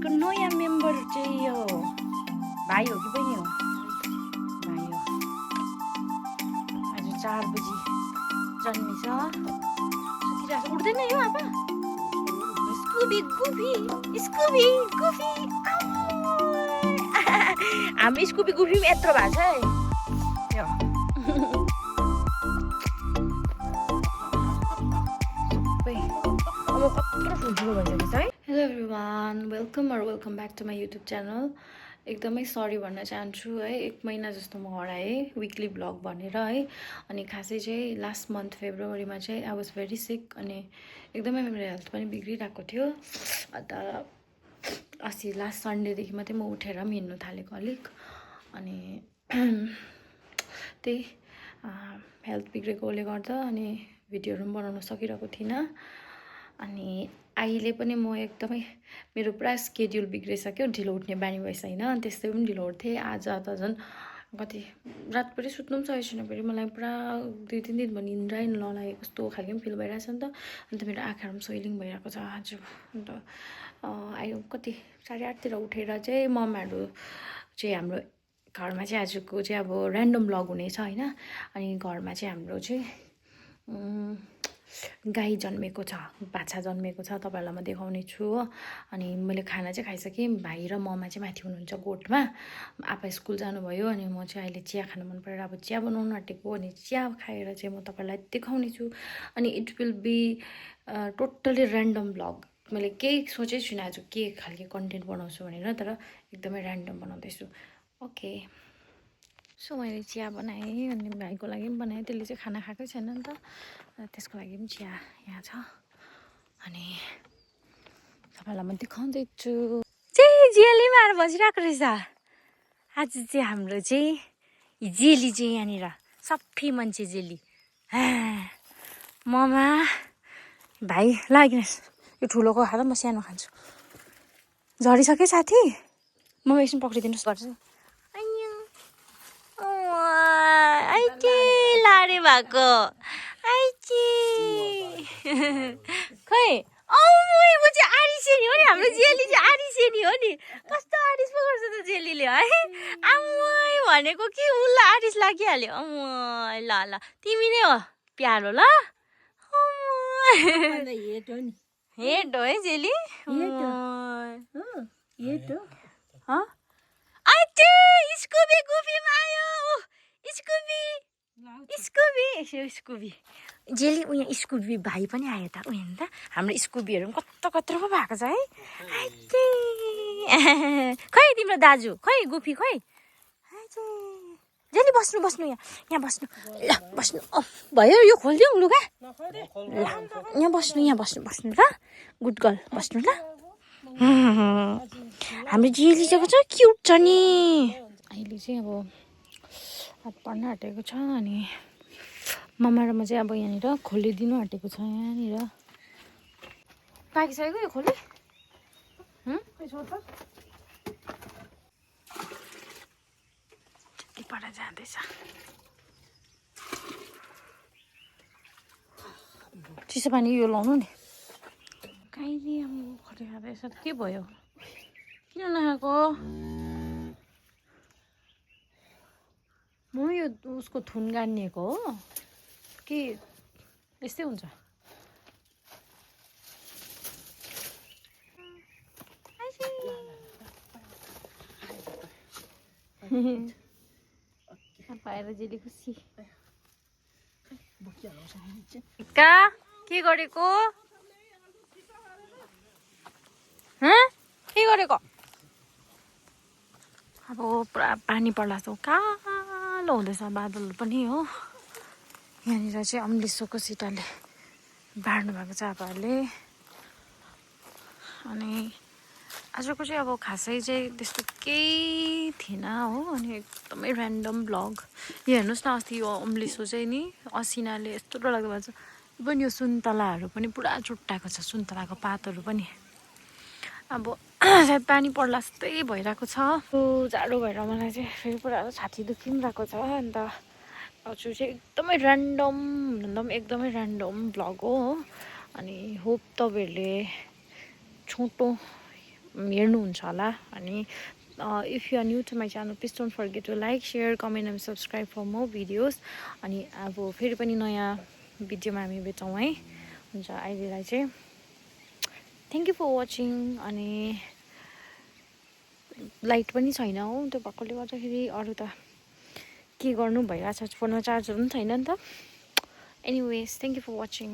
को नयाँ मेम्बर चाहिँ यो भाइ हो कि बहिनी हो? भाइ हो। आज 4 बजी जन्मेछ। सुतिरहेको छ। उठ्दैन यो आमा? स्कुबी गुफी, स्कुबी गुफी। हाम्रो स्कुबी गुफी पनि यत्रो भएको छ है। यो सबै अब कत्रो ठुल्ठुलो भइसकेको छ है। Hello everyone, welcome back to my YouTube channel. एकदमै सरी भन्न चाहन्छु है, 1 महिना जस्तो म हराएँ विकली ब्लग भनेर है। अनि खासै चाहिँ लास्ट मन्थ फेब्रुअरीमा चाहिँ आई वाज भेरी सिक अनि एकदमै मेरो हेल्थ पनि बिग्रिरहेको थियो। अन्त अस्ति लास्ट सन्डेदेखि मात्रै म उठेर पनि हिँड्नु थालेको अलिक। अनि त्यही हेल्थ बिग्रेकोले गर्दा अनि भिडियोहरू पनि बनाउन सकिरहेको थिइनँ। अनि अहिले पनि म एकदमै मेरो पुरा स्केड्युल बिग्रिसक्यो, ढिलो उठ्ने बानी भइसकेन। त्यस्तै पनि ढिलो उठ्थेँ। आज त झन् कति रातभरि सुत्नु पनि सकेको छैन। फेरि मलाई पुरा 2-3 दिन भयो निन्द्रै नलागेको कस्तो खालको पनि फिल भइरहेछ नि त। अन्त मेरो आँखाहरू पनि स्वेलिङ भइरहेको छ आज। अन्त आयो कति 8:30तिर उठेर चाहिँ ममहरू चाहिँ हाम्रो घरमा चाहिँ आजको चाहिँ अब ऱ्यान्डम ब्लग हुनेछ होइन। अनि घरमा चाहिँ हाम्रो चाहिँ गाई जन्मेको छ, बाछा जन्मेको छ, तपाईँहरूलाई म देखाउने छु हो। अनि मैले खाना चाहिँ खाइसकेँ। भाइ र ममा चाहिँ माथि हुनुहुन्छ गोठमा। आपा स्कुल जानुभयो अनि म चाहिँ अहिले चिया खानु मन परेर अब चिया बनाउनु आँटेको। अनि चिया खाएर चाहिँ म तपाईँलाई देखाउने छु। अनि it will be totally random vlog. मैले केही सोचेको छुइनँ आज के खालको कन्टेन्ट बनाउँछु भनेर, तर एकदमै ऱ्यान्डम बनाउँदैछु। ओके, सो मैले चिया बनाएँ अनि भाइको लागि पनि बनाएँ। त्यसले चाहिँ खाना खाएकै छैन नि त, त्यसको लागि पनि चिया यहाँ छ। अनि तपाईँलाई म देखाउँदैछु। चाहिँ जेली मार बसिरहेको रहेछ आज चाहिँ हाम्रो चाहिँ जेली चाहिँ यहाँनिर सबै मान्छे जेली। ममा भाइ लागिनुहोस्, यो ठुलोको खाँदा म सानो खान्छु। झरिसक्यो साथी, म एकछिन पक्रिदिनुहोस् गर्छु। आइचे लाडे भएको आइचे खै म चाहिँ आरिसेनी हो नि। हाम्रो जेली चाहिँ आरिसेनी हो नि। कस्तो आरिस पो गर्छ त जेलीले है। आमै भनेको कि उसलाई आरिस लागिहाल्यो। ल ल तिमी नै हो प्यारो ल। हेड हो है जेली। आइचे स्कुबी गुफीमा आयो। स्कुबी स्कुबी स्कुबी जेली उयो स्कुबी भाइ पनि आयो त। उयो नि त हाम्रो स्कुबीहरू पनि कत्रो पो भएको छ है। आइचे खै तिम्रो दाजु खै गुफी खै। जेली बस्नु यहाँ बस्नु ल बस्नु। भयो यो खोलिदिउँ लुगा ल यहाँ बस्नु ल। गुड गर्ल बस्नु ल। हाम्रो जेली चाहिँ कस्तो क्युट छ नि। अहिले चाहिँ अब हात पर्न आँटेको छ अनि ममा र म चाहिँ अब यहाँनिर खोलिदिनु आँटेको छ। यहाँनिर पाकिसकेको यो खोले पर जाँदैछ। चिसो पानी यो लाउनु नि। कहिले अब खटे खाँदैछ त के भयो, किन नखाएको? म यो उसको थुन गानिएको हो कि यस्तै हुन्छ। पाएर जेली खुसी। के गरेको के गरेको? अब पुरा पानी पर्ला जस्तो कालो हुँदैछ बादल पनि हो। यहाँनिर चाहिँ अम्लिसोको सिटाले बाँड्नु भएको छ आपाहरूले। अनि आजको चाहिँ अब खासै चाहिँ त्यस्तो केही थिएन हो। अनि एकदमै ऱ्यान्डम ब्लग। यो हेर्नुहोस् न, अस्ति यो अम्लिसो चाहिँ नि असिनाले यस्तो डरलाग्दो भएको छ। इभन यो सुन्तलाहरू पनि पुरा चुट्टाएको छ, सुन्तलाको पातहरू पनि। अब सायद पानी पर्ला जस्तै भइरहेको छ। जाडो भएर मलाई चाहिँ फेरि पुरा छाती दुखी पनि रहेको छ। अन्त आज चाहिँ एकदमै ऱ्यान्डम भन्दा पनि एकदमै ऱ्यान्डम ब्लग हो। अनि होप तपाईँहरूले छोटो हेर्नुहुन्छ होला अनि if you are new to my channel, please don't forget to like, share, comment and subscribe for more videos. अनि अब फेरि पनि नयाँ भिडियोमा हामी भेटौँ है हुन्छ अहिलेलाई चाहिँ थ्याङ्क यू फर वाचिङ अनि लाइट पनि छैन हो त्यो भएकोले गर्दाखेरि अरू त के गर्नु भइरहेछ फोनमा चार्जर पनि छैन नि त anyways thank you for watching